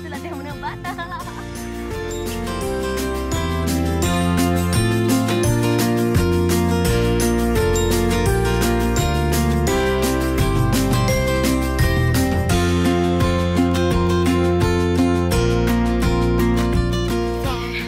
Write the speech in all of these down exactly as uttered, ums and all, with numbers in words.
Tulad mo ng bata.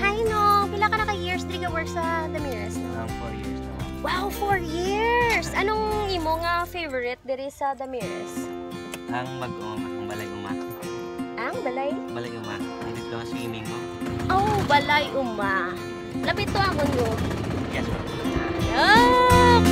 Hi, no. Pila ka na ka years diri ka work sa Damiris, no? Ang four years na, ma'am. Wow, four years! Anong imo nga favorite diri sa Damiris? Ang mag-uma, ang balay uma. Ang balay? Balay uma. Ang dito ang swimming mo. Oh, balay uma. Lapit to amon room. Yes, ma'am. Ah!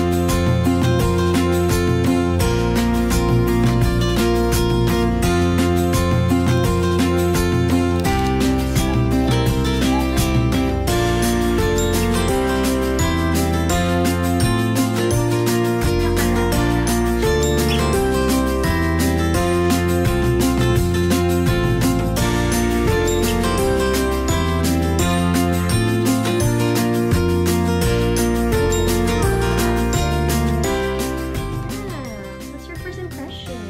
Ah, what's your first impression?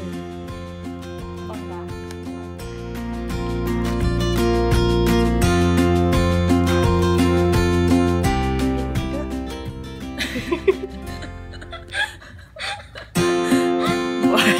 Bangga. What?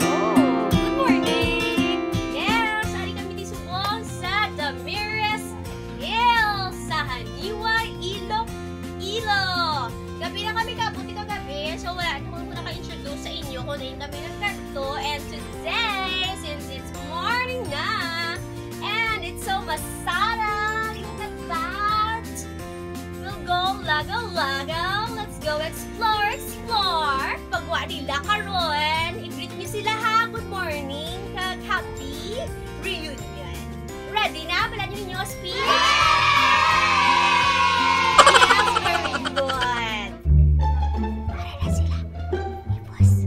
Oh, good morning! Yes, ari kami ni Subong sa Damiris Hills, sa Janiwa, Iloilo. Gabi na kami kaabot dito gabi, so wala na ko naka-introduce sa inyo kung diin kami nagkadto. And today, since it's morning na, and it's so masarap, look at that. We'll go lagaw-lagaw. Let's go explore, explore. Pagwa nila karon, i-greet niyo sila, ha. Good morning, kag happy reunion. Ready na? Wala niyo inyo speech? Yes, very good. Para na sila. Ipos.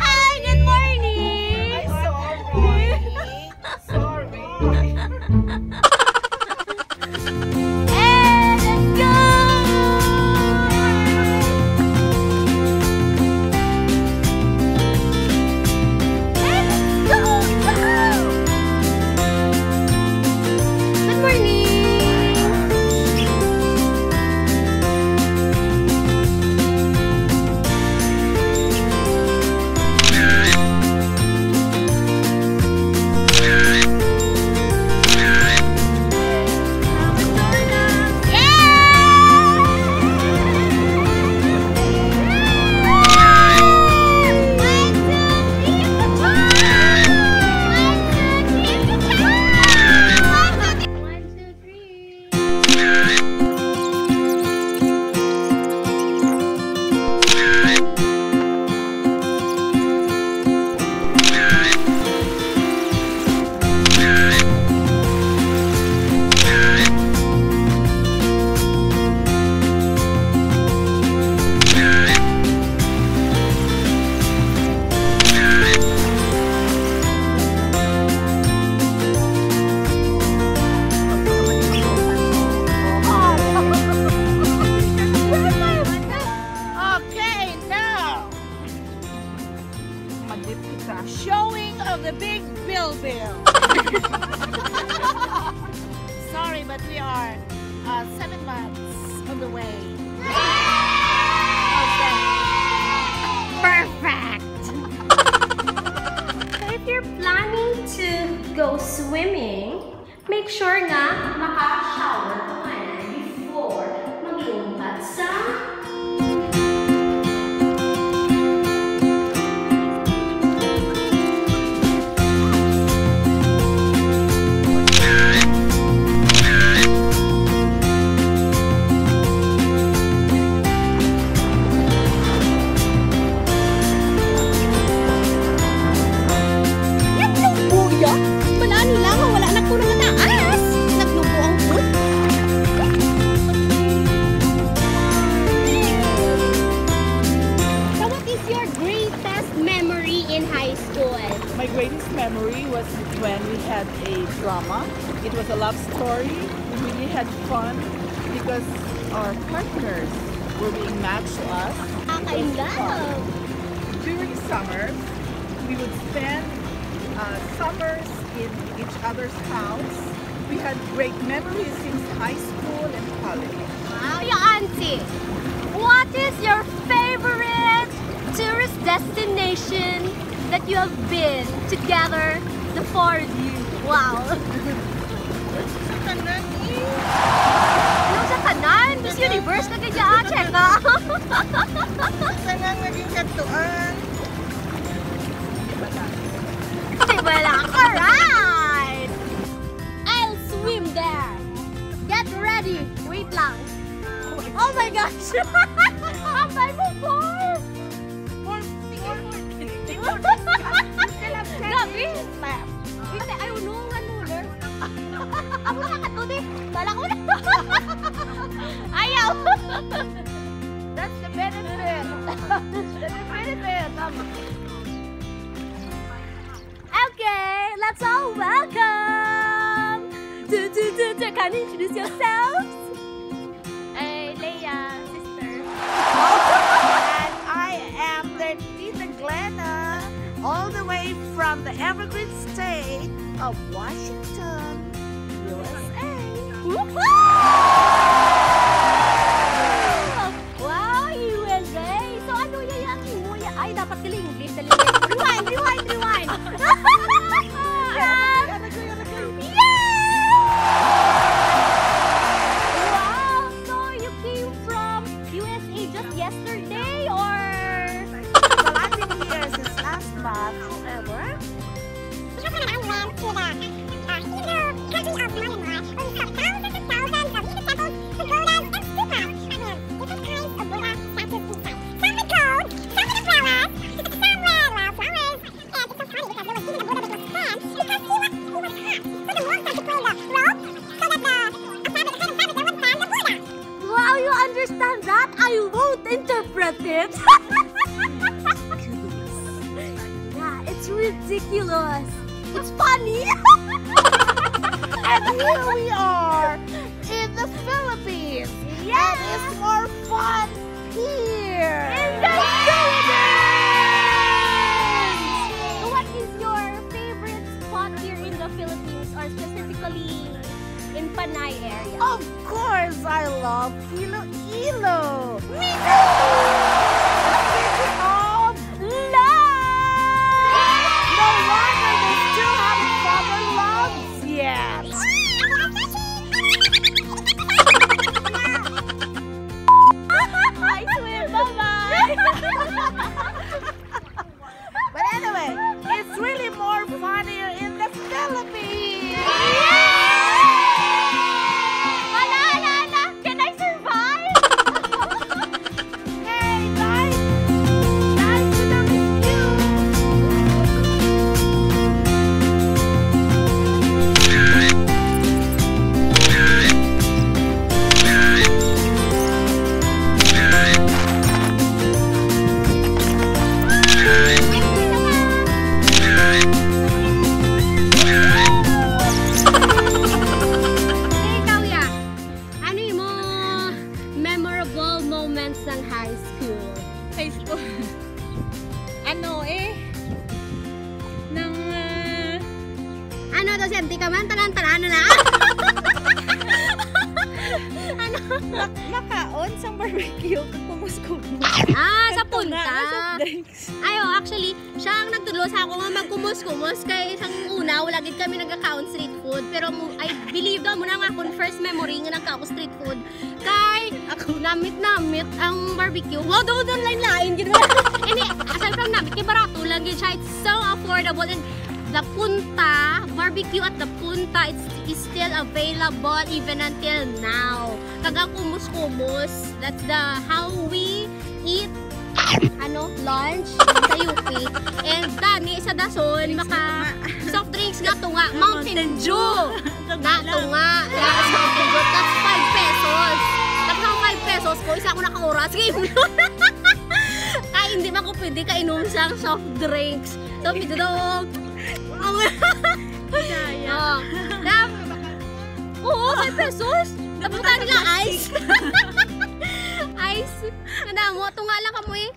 Ay, good morning! Ay, sorry. Sorry. And let's go! And let's go! Good morning! Okay, now, madlip kita. Showing of the big bilbil. Sorry, but we are, uh, seven months on the way. Okay. Perfect! So if you're planning to go swimming, make sure nga maka-shower ka muna before maglumpat sa Naglubo ya? Balaan nila nga wala na ko nangataas. Naglubo ang food. My greatest memory was when we had a drama. It was a love story. We really had fun because our partners were being matched to us. It was fun. During summers, we would spend uh, summers in each other's house. We had great memories since high school and college. Wow, your auntie. What is your favorite tourist destination that you have been together, the four of you? Wow. Sa tanan, eh. Ano sa tanan? Miss Universe ka kaya, check ka. Sa tanan naging katuan. Di ba lang? Alright! I'll swim there. Get ready. Wait lang. Oh my gosh! Ang dami mo, Paul! Grabe! Hindi, ayaw, no, nga, no, learn. Ako na, kato, di. Bala ko na. Ayaw! That's the benefit. That's the benefit. Okay, let's all welcome. Do, do, do, do. Can you introduce yourselves? Hey, Leia, sister. And I am their Tita Glenna, all the way from the Evergreen State of Washington, U S A. Woohoo! Wow, U S A! So, ano yun yung imo ya-, ay, dapat gali English, dali. Rewind, rewind, rewind! Yay! Wow! So, you came from U S A just yesterday, or? Well, I've been here since last month. However, Because when I went to the, uh, Hindu country of Myanmar, we saw thousands and thousands of Hindu temples, pagodas, and stupas. I mean, different kinds of Buddha statues inside. Some with gold, some with umbrellas, some with, uh, flowers. And it's so funny because there was even a Buddha that was tan because he was, he was hot. So the monks had to pull the rope so that the, a fabric, a kind of fabric that would fan the Buddha. Wow, you understand that? I won't interpret it. Yeah, it's ridiculous. It's funny. And here we are in the Philippines. Yeah. And it's more fun here. In the Philippines! So what is your favorite spot here in the Philippines, or specifically in Panay area? Of course, I love Iloilo. Me too! A city of love! No wonder they still haven't found their loves yet. I swear, bye-bye! But anyway, it's really more funnier in the Philippines. Wala, wala, wala. Can I survive? Hey, guys! Guys, to the rescue! Ikaw, ya. Ano yung mga memorable moments ng high school? High school. Ano eh? Nang, ah, Ano to, Senti ka man? Tanan-tanan na na. Ano? Mak-, makaon sang barbecue kag kumos-kumos. Ah, sa Kag tunga punta. Nga soft drinks. Ayo, actually, siya ang nagtudlo sa ako nga magkumos-kumos kay sang una, wala gid kami nagkakaon street food. Pero mo, I believe daw mo na nga akong first memory nga nagkaon ko street food. Kay, ako, namit-namit ang barbecue. Wow, daw doon lain-lain gid. Ini, aside from namit, kay barato lang gid siya. It's so affordable. And the Punta, barbecue at the Punta, it's, is still available even until now. Kag ang kumos-kumos, that's the, how we eat, ano, lunch sa U P. And gani sa dason, maka soft drinks nga tunga, Mountain Dew. Nga tunga. Tapos Mountain Dew, that's five pesos. Tapos ang five pesos ko, isa ko na ka oras. Sige, ay, hindi man ko pwede kainom sa soft drinks. So, medyo daw, Awa. Daya. Oh. Dam- Oo, five pesos. Tapos tani nga ice. Ice. Kanamo, tunga lang kamo eh.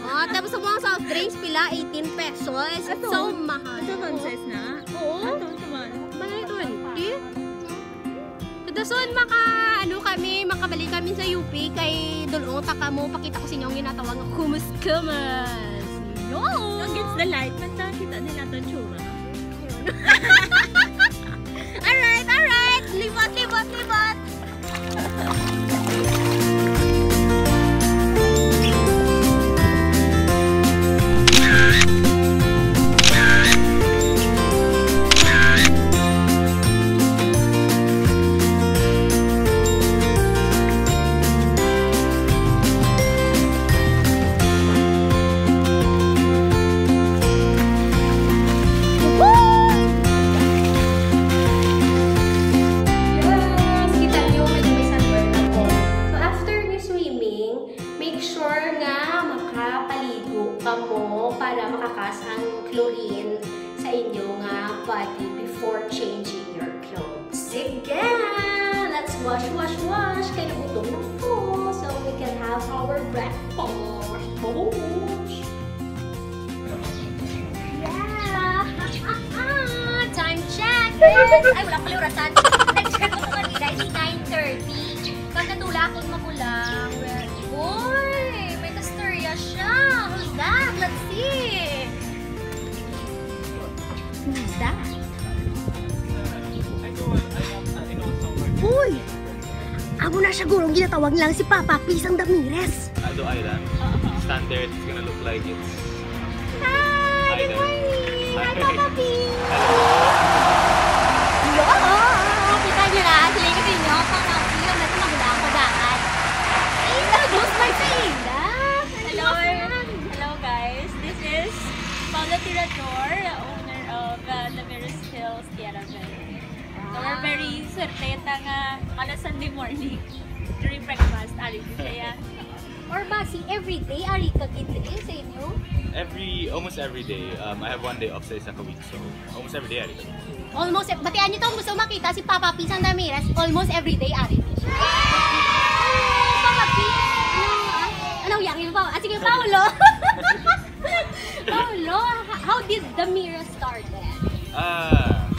Oh, tapos ang mga soft drinks, pila? Eighteen pesos. It's Ato? so mahal. Ito, one size na? Oo. Ito, ito man. Malay twenty. Dason maka, ano kami, makabalik kami sa U P kay dulong ta kamo, pakita ko sa inyo ang ginatawag nga kumus-kumus. Yo! Against the light, man ta, kita nila to tsura. Alright, alright! Libot, libot, libot! Yes! Kita niyo, medyo may sunburn ako. So, after niyo swimming, make sure nga makapaligo kamo para makakas ang chlorine sa inyo nga body before changing your clothes. Sige! Let's wash, wash, wash! Kaya nagutom na po. So, we can have our breakfast. Boom! Yeah! Time check! Ay, wala pala orasan. Nag-check ako kanina. It's nine thirty. Pagkatula akong magulang. Uy! May kastorya siya! Who's that? Let's see! Who's that? Uy! Amo na siya gurong ginatawag lang si Papa P sang Damires. Aldo Island. Standard, it's gonna look like it's Hi! Good Hi, guys. morning! Hi, Hi. Papa P! Hello! Yo! Kita niyo na, sila yung sa inyo, pang mga sila, mas magulang ko dapat. Introduce myself, Linda! Hello! Hello, guys! This is Paula Tirador, owner of uh, the Mirrors Hills Tierra Verde. So, we're very swerte ta nga kada Sunday morning during breakfast, ari ko siya. Or ba si everyday ari ka gid diri sa inyo? Every, almost every day. Um, I have one day off sa isa ka week, so almost every day ari ko. Almost, batian niyo to, gusto makita si Papa P sang Damires, almost every day ari. Papa P! Ano, ah, ano, yang, yung pa, ah, sige, Paolo. Paolo, h- how did Damires started? Ah,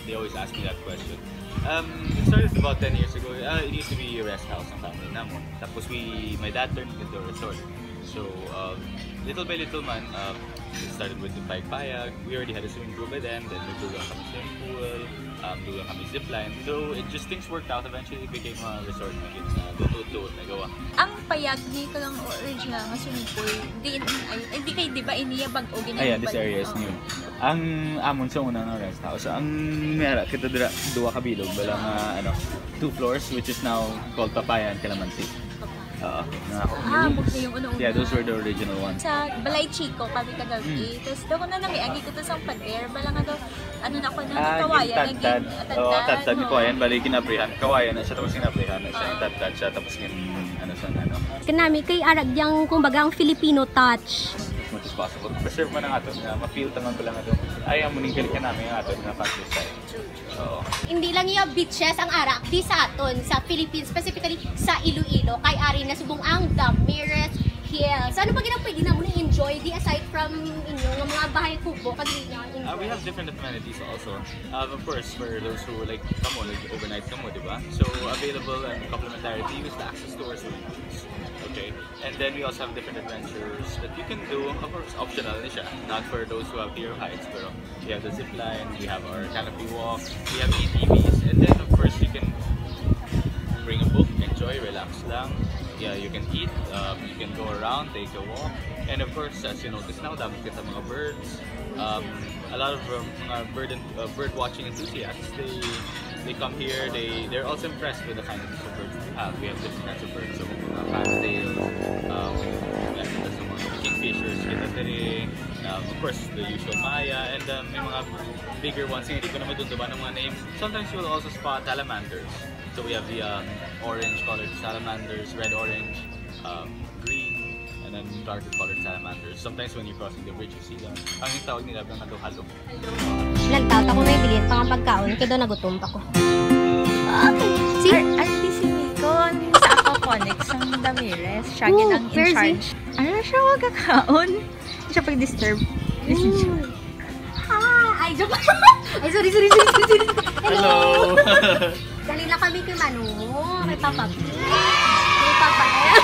they always ask me that question. Um, it started about ten years ago. Uh, it used to be a rest house ng family namon. Tapos we, my dad turned it into a resort. So, um, little by little man, um, it started with the payag-payag. We already had a swimming pool by then. Then nagdugang kami swimming pool, um, dugang kami zipline. So, it just, things worked out. Eventually, it became a resort na gid na tutuo na gawa. Ang payag ni kalang original nga swimming pool, di, ay, hindi kay, di ba, iniya bag-o ginayang Ayan, this area is new. Ang amon sa una nga rest house, ang may ara kita dira, duha ka bilog, bala nga, ano, two floors, which is now called Papaya and Calamansi. Oo, nga ako. Ah, bukti yung una-una. Yeah, those were the original ones. Sa Balay Chico kami kagabi. Mm. Tapos daw ko na namiagi ko to sa pader. Bala nga daw, ano na ko na, Ah, kawayan, naging tadtad. Oo, tadtad, tadtad ni oo. Kawayan, bali, ginabrihan. Kawayan na siya, tapos ginabrihan na siya. Ah. Yung tadtad siya, tapos gin-, ano siya, ano. Kanami kay arag yang, kumbaga, ang Filipino touch. As much as possible. Preserve man ang aton nga, ma-feel ta man pala nga to. Ay, ang muning galing kanami ang aton nga countryside. Oo. Hindi lang iya beaches ang ara, di sa aton, sa Philippines, specifically sa Iloilo, kay ari na subong ang Damires Hills. Ano pa gid ang pwede namon i-enjoy di aside from inyo nga mga bahay kubo, kag inyo Uh, we enjoy? have different amenities also. Uh, of course, for those who like kamo, like overnight kamo, di ba? So, available and complimentary to use the access to our swimming pools. Okay. And then we also have different adventures that you can do. Of course, optional na siya. Not for those who have fear of heights, pero we have the zip line, we have our canopy walk, we have A T Vs, and then of course you can bring a book, enjoy, relax lang. Yeah, you can eat, um, you can go around, take a walk, and of course, as you notice now, dami kita mga birds. Um, a lot of um, mga bird and, uh, bird watching enthusiasts, they they come here. They they're also impressed with the kind of birds we have. We have different kinds of birds, so mga fantails, um, yeah, so mga kingfishers, kita diri. Um, of course, the usual maya, and um, may mga bigger ones nga hindi ko na madumduman ang mga name. Sometimes you will also spot salamanders. So we have the um, orange-colored salamanders, red-orange, um, green, and And darker colored salamanders. Sometimes when you're crossing the bridge, you see them. Ang tawag nila ng halo-halo. Nagtaot ako may bilhin pa nga pagkaon, kaya daw nagutom pa ko. Okay. See? Ar Artist si Nikon sa Aquaponics ang Damires. Siya Oh, gid ang in where is he? charge. Ano na siya wag kakaon? Siya pag-disturb. Mm. Ah, ay, joke. Ay, sorry, sorry, sorry, sorry, sorry. Hello. Dali na kami kay Manu. Kay Papa P. Kay Papa L.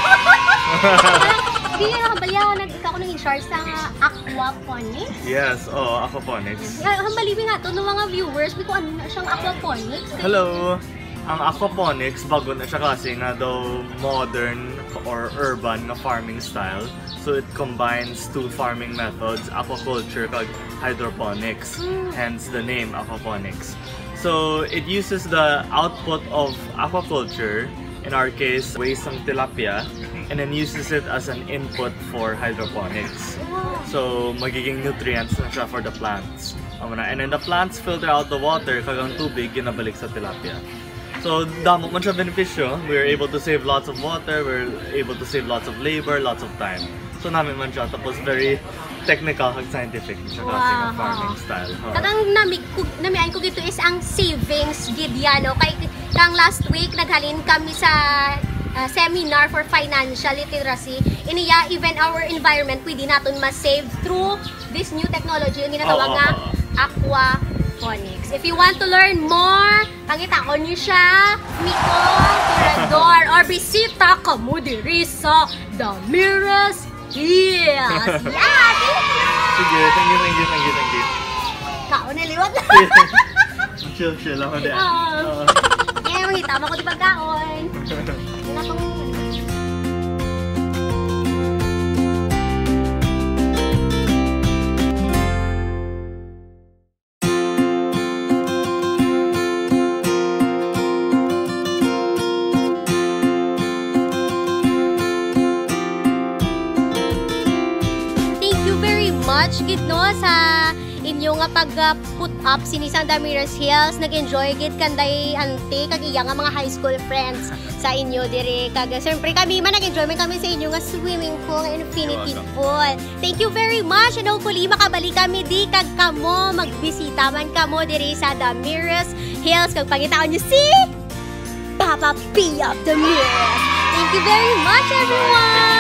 Hindi na nakabalya. Nag-ikaw ko nang in-charge sa aquaponics. Yes, oo, aquaponics. Ay, hambaliwi nga to ng mga viewers. May kung ano na siyang aquaponics. Hello! Ang aquaponics, bago na siya kasi nga daw modern or urban nga farming style. So it combines two farming methods, aquaculture kag hydroponics. Hence the name aquaponics. So it uses the output of aquaculture, in our case, waste ng tilapia, and then uses it as an input for hydroponics. So magiging nutrients na siya for the plants. Amo na. And then the plants filter out the water, kag ang tubig ginabalik sa tilapia. So damo man siya benepisyo. We are able to save lots of water, we're able to save lots of labor, lots of time. So nami man siya, tapos very technical kag scientific siya kasi nga Wow. farming style. Oo. Kag ang nami ko, namian ko gito is ang savings gid yan, no? Kay kang last week naghalin kami sa ah, seminar for financial literacy. Iniya, even our environment pwede naton ma-save through this new technology nga ginatawag Oo, nga oo. aquaponics. If you want to learn more, pangitaon niyo siya. Nicole Tirador, or bisita kamo diri sa Damires Hills. Yeah, thank you. Sige, thank you, thank you, thank you, thank you. Kaon na liwat. Chill, chill ako din. Ah. Oo. Yeah, mangita mo ko di pagkaon. Yun na tong Thank you very much gid, no, sa inyo nga pag uh, put up sini sang Damires Hills. Nag-enjoy gid kanday ante kag iya nga mga high school friends sa inyo diri. Kag uh, siyempre kami man nag-enjoy man kami sa inyo nga swimming pool, nga infinity You're welcome. Pool. Thank you very much, and hopefully makabalik kami di kag kamo magbisita man kamo diri sa Damires Hills kag pangitaon niyo si Papa P of Damires. Thank you very much, everyone.